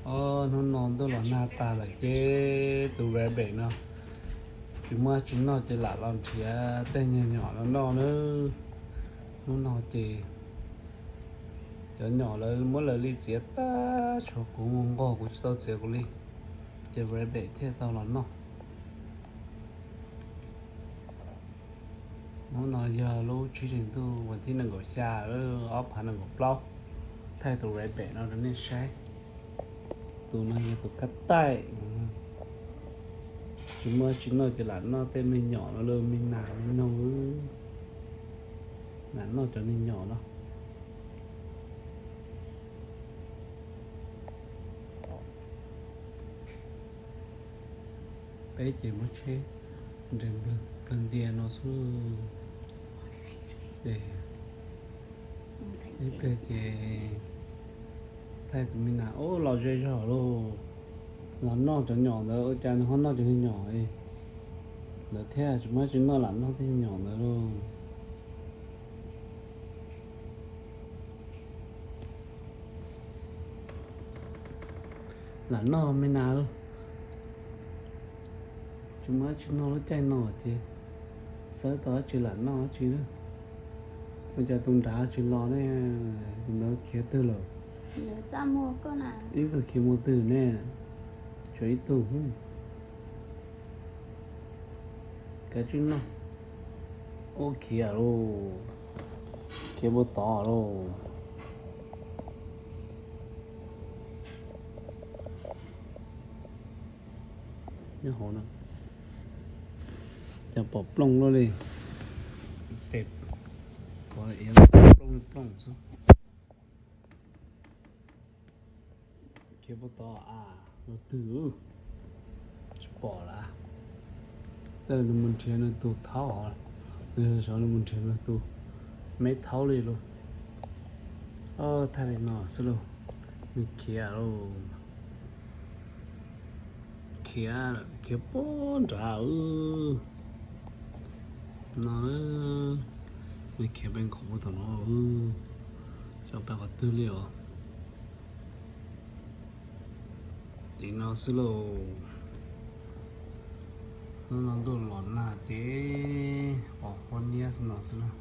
Hnub no ntuj los nag tag lawm ces tus rabbit no tsis muaj tsis noj ces lam los nrhiav tej nyuag nyom los noj nawb. Hnub no ces cov nyom lawv muab lawv li txiav tag, tshuav kuv nqog kuv tsis tau txiav kuv li, ces rabbit thiaj tau los noj. Hnub no yog lub tsib hlis ntuj vas thib nees nkaum xya, ob phav nees nkaum plaub. Thaij tus rabbit no rau nej saib. Tus no yog tus kab taij. Tsis muaj tsis noj ces lam noj tej me nyom no, me nas me noog, lam noj cov me nyom no. Peb ces muab tsheb nres nplawg ntias no xwb. Ib pliag ces thaij tus me nas, ub, los ze zog lauj. Los noj cov nyom ntawd, ua cas nws ho noj cov nyom ntawd thiab, tsis muaj tsis noj lam noj tej nyom ntawd lauj. Lam noj me nas lauj. Tsis muaj tsis noj lub caij no ces xawb tau dab tsi lam noj dab tsi na. Ua cas tus nrad tsis los ne? Tus ntawd khiav twg lawm? Ib tug khiav mus twg ne? Tshuav ib tug. Kav tsij noj. Ub, khiav lauj, khiav puag tod lauj. Nyob hauv no, cas pom plooj luaj li. Tes plooj plooj xwb. Khiav puag tod a, tus twg tsis pom lawm. Tej nws mus nrhiav nws tus thaub os, nws xyov nws mus nrhiav nws tus me thaub li lauj. Thaij li no xwb lauj, nws khiav lauj. Khiav, khiav puag nrad no, nws khiav pem nkaus puag tom no, xyov pem qhov twg li os. Li no xwb lauj. Hnub no ntuj los nag ces pom huab niab xwb no xwb lauj.